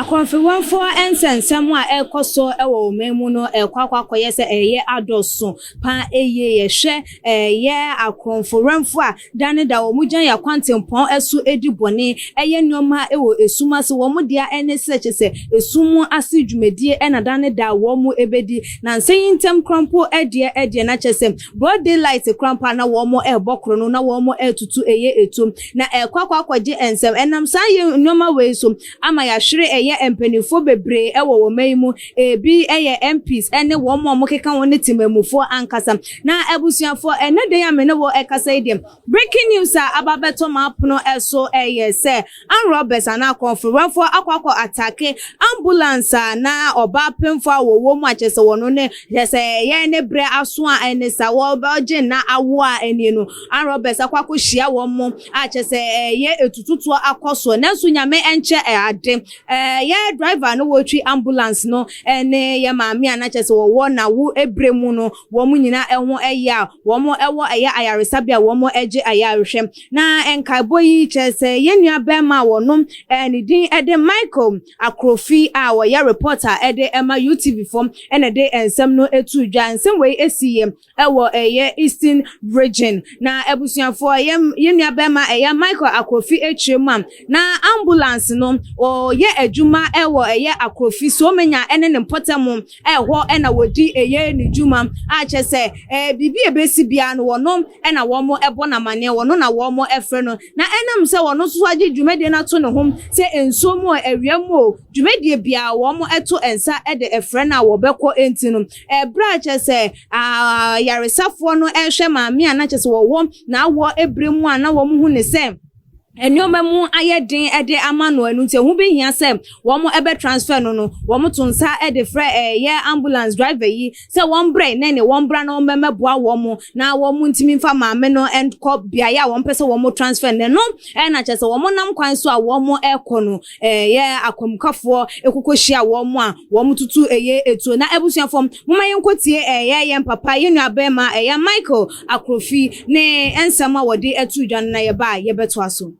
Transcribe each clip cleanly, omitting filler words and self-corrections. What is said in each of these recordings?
Akɔmfewamfoɔ nsɛnsɛm a ɛrekɔ so wɔ ɔman mu no rekɔ akɔ akɔyɛ sɛ ɛreyɛ adɔso paa yie. Yɛhwɛ ɛyɛ akorɔmfowɛmfoɔ a da ne da wɔgyina yɛn akwantempɔn so di bɔne, yɛ nneɛma wɔ esum ase. Wɔn dea ne sɛ kyerɛ sɛ esum ase dwumadie na da ne da wɔbɛdi. Na nsɛm yi ntam koraa mpo deɛ deɛ na kyerɛ sɛ broad daylight koraa mpo a na wɔrebɔ korɔno na wɔretutu ɛyɛ etuo. Na ɛrekɔ akɔ akɔgye nsɛm. Ɛnam saa yɛ nneɛma wei so ama yɛahwere ɛyɛ mpanimfoɔ bebree wɔ wɔn man yi mu. Ebi yɛ MPs ne wɔn a wɔkeka ho ne temamufoɔ ankasa. Na abusuafoɔ, ɛnɛ da yi a me ne wo rekasa yi deɛ, breaking news a aba abɛtɔ m'apono so yɛ sɛ armed robbers anaa akɔmfowɛmfoɔ akɔ akɔ attack ambulance a na ɔbaa pemfoɔ a wɔwɔ mu a kyerɛ sɛ wɔn ne kyerɛ sɛ ɛyɛ ne berɛ aso a ɛne sa wɔbɛgye nna awo a ɛnie no, armed robbers akɔ akɔhyia wɔn mo a kyerɛ sɛ ɛyɛ etututoɔ akɔ soɔ. Nanso Nyame nkyɛ ade, ɛyɛ driver no wɔretwi ambulance no ɛne yɛ maame a na kyerɛ sɛ wɔwɔ n'awo ebere mu no, wɔn nyinaa ɛho ɛyɛ a wɔn ɛwɔ ɛyɛ ayaresabea a wɔn ɛgye ayarehwɛ. Na nkaebɔ yi kyerɛ sɛ yɛn nua bɛrima a wɔnom ne din ɛde Michael Akrofi a wɔyɛ reporter ɛde ɛma UTV fam ɛna ɛde nsɛm no etu dwa. Nsɛm wei esi yɛ ɛwɔ ɛyɛ Eastern Region. Na abusuafoɔ, yɛn nua bɛrima ɛyɛ Michael Akrofi akyire mu a na ambulance no ɔyɛ adwuma ɛwɔ ɛyɛ Akrofi Somenya ɛne ne mpɔtam ɛhɔ ɛna wɔdi ɛyɛ ne dwuma a kyerɛ sɛ biribi a ebesi biara no, wɔnom ɛna wɔn ɛbɔ n'amaneɛ, wɔno na wɔn ɛfrɛ no. Na ɛnam sɛ wɔn nso agye dwumadie no ato ne ho sɛ nsuo mu o, awia mu o, dwumadie biara wɔn ɛto nsa ɛde ɛfrɛ no a wɔbɛkɔ nti no, ɛbrɛ a kyerɛ sɛ ayaresafoɔ no ɛrehwɛ maame a na kyerɛ sɛ wɔwɔ n'awɔ ebere mu a na wɔn hu ne sɛ nneɛma mu ayɛ den de ama no, ɛno nti ɛho behia sɛ wɔn ɛbɛ transfer no, wɔn to nsa de frɛ ɛyɛ ambulance driver yi sɛ wɔn brɛ ne wɔn bra na wɔn bɛmɛboa wɔn na wɔn ntumi nfa maame no nkɔ beaeɛ a wɔn pɛ sɛ wɔn transfer no. No ɛna kyerɛ sɛ wɔn nam kwan so a wɔn ɛkɔ no, ɛyɛ akwamukafoɔ ekoko hyia wɔn a wɔn tutu ɛyɛ etuo. Na abusuafoɔ, moma yɛn nkɔ tie ɛyɛ yɛn papa, yɛn nua bɛrima ɛyɛ Michael Akrofi ne nsɛm a wɔde ɛto dwa no, na yɛba a yɛbɛtoa so.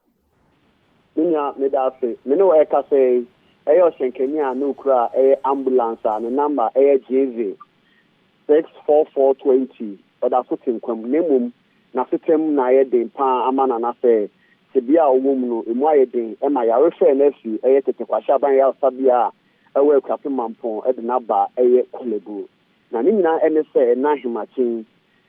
Me nua, meda ase. Me ne wo ɛkasa yi, ɛyɛ ɔhyɛnkani a ne okura ɛyɛ ambulance a ne number ɛyɛ JV 64420. Ɔda so te nkwa mu, na mmom n'asetɛm na ayɛ den paa ama nana sɛ tebea a ɔwɔ mu no emu ayɛ den ɛma yarefɛ no afi ɛyɛ Tetteh Quarshie aban yaresabea a ɛwɔ Akuafe Mampɔn ɛde n'aba ɛyɛ Korle Bu. Na ne nyinaa ɛne sɛ ɛna ahemakyen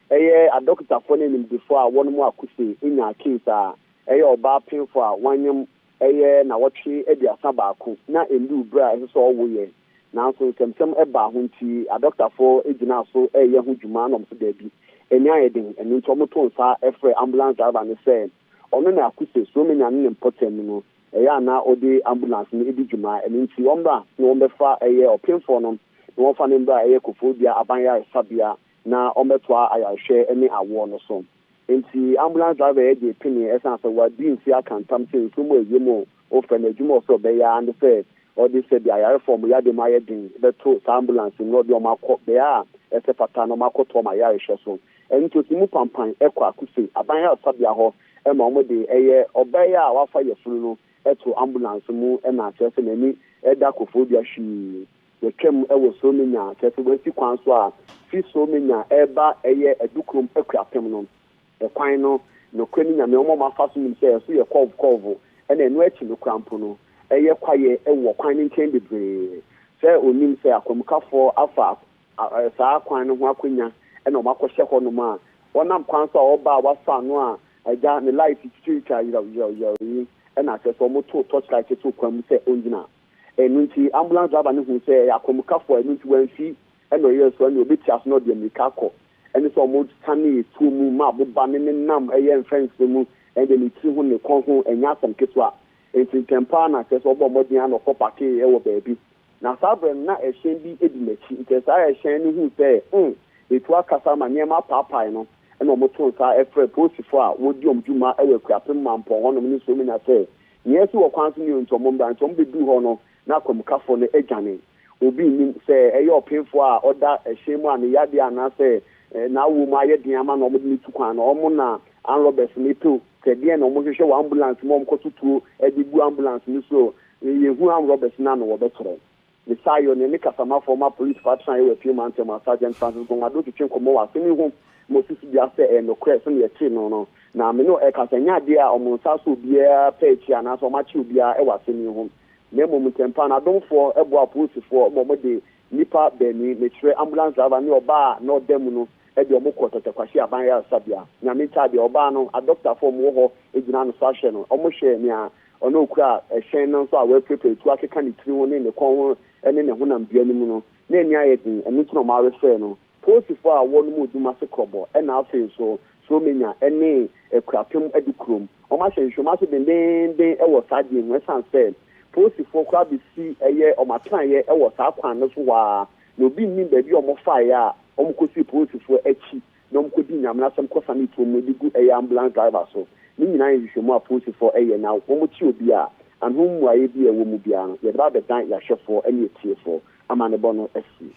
ɛyɛ adɔkotafoɔ ne animdefoɔ a wɔn mu akuse nya case a ɛyɛ ɔbaa pemfo a wanyam ɛyɛ nawɔtwe 31 na ndu berɛ a ɛsɛ sɛ ɔwo yɛ, nanso nsɛmsɛm ɛbaa ho nti adɔkotafoɔ gyina so ɛyɛ ho dwuma na ɔmo so daabi, ɛni ayɛ den. Ɛno nti ɔmo to nsa ɛfrɛ ambulance driver no sɛ ɔno na akuse Somenya ne ne mpɔtam no ɛyɛ ana ɔde ambulance no edi dwuma. Ɛno nti wɔn bra na wɔn bɛfa ɛyɛ ɔpemfoɔ no na wɔmfa ne mbra ɛyɛ Koforidua aban yaresabea na wɔmbɛtoa ayarehwɛ ne awoɔ no so. Nti ambulance driver yɛ gye pene, ɛsan sɛ wadi nfi aka ntam sɛ nsuo mu awie mu ofɛ no adwuma ɔsɛ ɔbɛyɛ ara ne sɛ ɔde sɛ bi ayarefoɔ ɔmo yade mu ayɛ den bɛto saa ambulance mu na ɔde ɔmo akɔ bea a ɛsɛ fata na ɔmo akɔto ɔmo ayarehwɛ so. Ɛno nti osi mu pampan ɛkɔ Akuse aban yaresabea hɔ ɛma ɔmo de ɛyɛ ɔbaa yi a wafa yɛfunu no ɛto ambulance mu, ɛna kyerɛ sɛ n'ani ɛda Koforidua hwii yɛtwam ɛwɔ Somenya, kyerɛ sɛ wɔasi kwan so a fi Somenya ɛreba ɛyɛ Adukurom Akuapem no ɛkwan no. Nokura ne Nyame ɔmo afa so nim sɛ ɛso yɛ curve curve, ɛna ɛno akyi no kora mpo no ɛyɛ kwaeɛ ɛwɔ kwan no nkyɛn bebree sɛ onim sɛ akwamukafoɔ afa saa kwan no ho akonnwa ɛna ɔmo akɔhyɛ hɔnom a wɔnam kwan so a ɔba a wasa ano a agya ne light twitwitwa yerɛw yerɛw yerɛw yi, ɛna kyerɛ sɛ ɔmo to torchlight to kwan mu sɛ ɔngyina. Ɛno nti ambulance driver no hu sɛ ɛyɛ akwamukafoɔ, ɛno nti wɔamfi ɛna ɔyɛ so ɛna obetia so na ɔde mmirika akɔ. Ɛne sɛ ɔmo sane etuo mu ma aboba ne ne nam ɛyɛ mfɛnsere mu ɛde ne tiri ho ne kɔn ho, ɛnyɛ asɛm ketewa. Nti ntɛmpa na kyerɛ sɛ ɔbɔ mmɔden ano ɔkɔ park ɛwɔ baabi. Na saa berɛ no na ɛhyɛn bi edi n'akyi, nti saa ɛhyɛn no hu sɛ etu akasa ma nneɛma apaapae no, ɛna ɔmo to nsa ɛfrɛ polisifoɔ a wɔdi ɔmo dwuma ɛwɔ Akuapem Mampɔn hɔnom ne Somenya sɛ nea ɛsi wɔ kwan so ne nti ɔmo mbra. Nti ɔmo bɛduru hɔ no na akwamukafoɔ no adwane. Obi nim sɛ ɛyɛ ɔpemfoɔ a ɔda ɛhyɛn mu a ne yadeɛ anaasɛ n'awo mu ayɛ den ama na ɔmo de ne tu kwan no, ɔmo na armed robbers ne pew sɛ deɛ na ɔmo hwehwɛ wɔ ambulance mu a ɔmo kɔto tuo ɛde gu ambulance no so. Yɛhu armed robbers no a na wɔbɛkyerɛ. Ne saa yɔ no, yɛne kasamafoɔ ma polisfoɔ atenaeɛ wɔ Apue mantam a Sergeant Francis Gongado twetwe nkɔmmɔ wɔ asɛm yi ho ma ɔsi so dua sɛ ɛyɛ nokorɛ sɛdeɛ yɛtee no no. Na me ne wo ɛrekasa, ɛnyɛ adeɛ a wɔn nsa asɔ obiara pɛ akyi anaasɛ wɔakye obiara wɔ asɛm yi ho. Na mmom ntɛmpa no, adomfoɔ boaa apolisifoɔ ma wɔde nnipa baanu yi, mekyerɛ ambulance driver ne ɔbaa a na ɔda mu no, de wɔn kɔɔ Tɔtɛkwahye Aban Ayaresabea. Nyame nkyɛ adeɛ, ɔbaa no, adɔkotafoɔ a wɔwɔ hɔ gyinaa no so ahwɛ no. Wɔhwɛɛ nea ɔne ɔkura hyɛn no nso a wapirapira etuo akeka ne tiri ho ne ne kɔn ho ne ne honamdua no mu no, na ani ayɛ den, ɛno nti na wɔarefɛɛ no. Polisifo a wɔnom Odumase Krɔbɔ na afei nso Somenya ne Akuapem Adukrom, wɔahyɛ nhwehwɛmu ase dendeenden wɔ saa adeɛ yi ho ɛsiane sɛ polisifoɔ koraa bɛsi ɛyɛ wɔn atenaeɛ wɔ saa kwan no so hɔ ara na obi nnim baabi a wɔfaeɛ a wɔkɔsii polisifoɔ akyi na wɔkɔdii Nyame asɛm kɔsanee tuo mu de gu ɛyɛ ambulance driver so. Ne nyinaa yɛ nhwehwɛmu a polisifoɔ yɛ na wɔkye obi a, ano mmuaeɛ bi a ɛwɔ mu biara no yɛde ba abɛdan yɛahwɛfoɔ ne atiefoɔ amanebɔ no asi.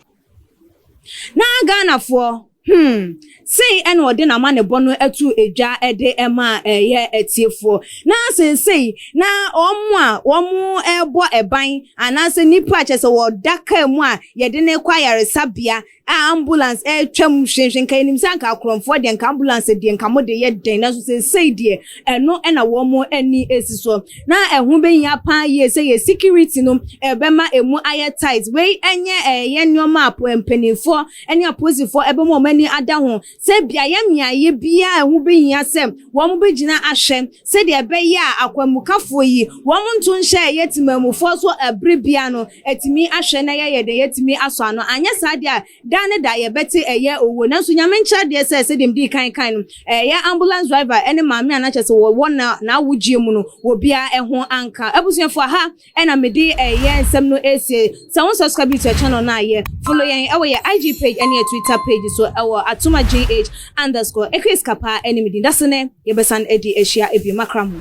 Na Ghanafoɔ, hmm, sei na ɔde n'amanebɔ no too dwa de maa ɛyɛ atiefoɔ. Na seesei, na wɔn a wɔrebɔ ban anaasɛ nnipa a kyerɛ sɛ wɔda kaa mu a yɛde no rekɔ ayaresabea a ambulance retwam hwehwɛ, nka yɛnim sɛ anka akorɔmfoɔ deɛ, nka ambulance deɛ, nka mode yɛ dɛn, nanso seesei deɛ, ɛno na wɔn ani si soɔ. Na ɛho bɛhia paa yie sɛ yɛ security no bɛma ɛmu ayɛ tight. Wei nyɛ ɛyɛ nneɛma a mpanimfoɔ ne apolisifoɔ bɛma wɔn ani ada ho sɛ beaeɛ mmeaeɛ biara ɛho bɛhia sɛ wɔn bɛgyina ahwɛ sɛdeɛ ɛbɛyɛ a akwanmukafoɔ yi wɔn nto nhyɛ ɛyɛ temanmufoɔ so ɛbere biara no atumi ahwɛ na yɛyɛ dɛn yɛatumi asɔ ano. Anyɛ saa deɛ a Da ne da yɛbɛte ɛyɛ owuo nanso Nyame nkyerɛ adeɛ sɛ sɛdeɛ medii kan kae no ɛyɛ ambulance driver ɛne maame a na kyerɛ sɛ wɔwɔ na n'awogyie mu no obiara ɛho anka. Abusuafoɔ aha ɛna mede ɛyɛ nsɛm no ɛresie sɛ wo nsubscribe to yɛ channel no a yɛ follow yɛn ɛwɔ yɛ IG page ɛne yɛ Twitter page so ɛwɔ Atuma GH underscore Ekua Sikapaa ɛne me din Dasene yɛbɛsan adi ahyia ɛbio makra mo.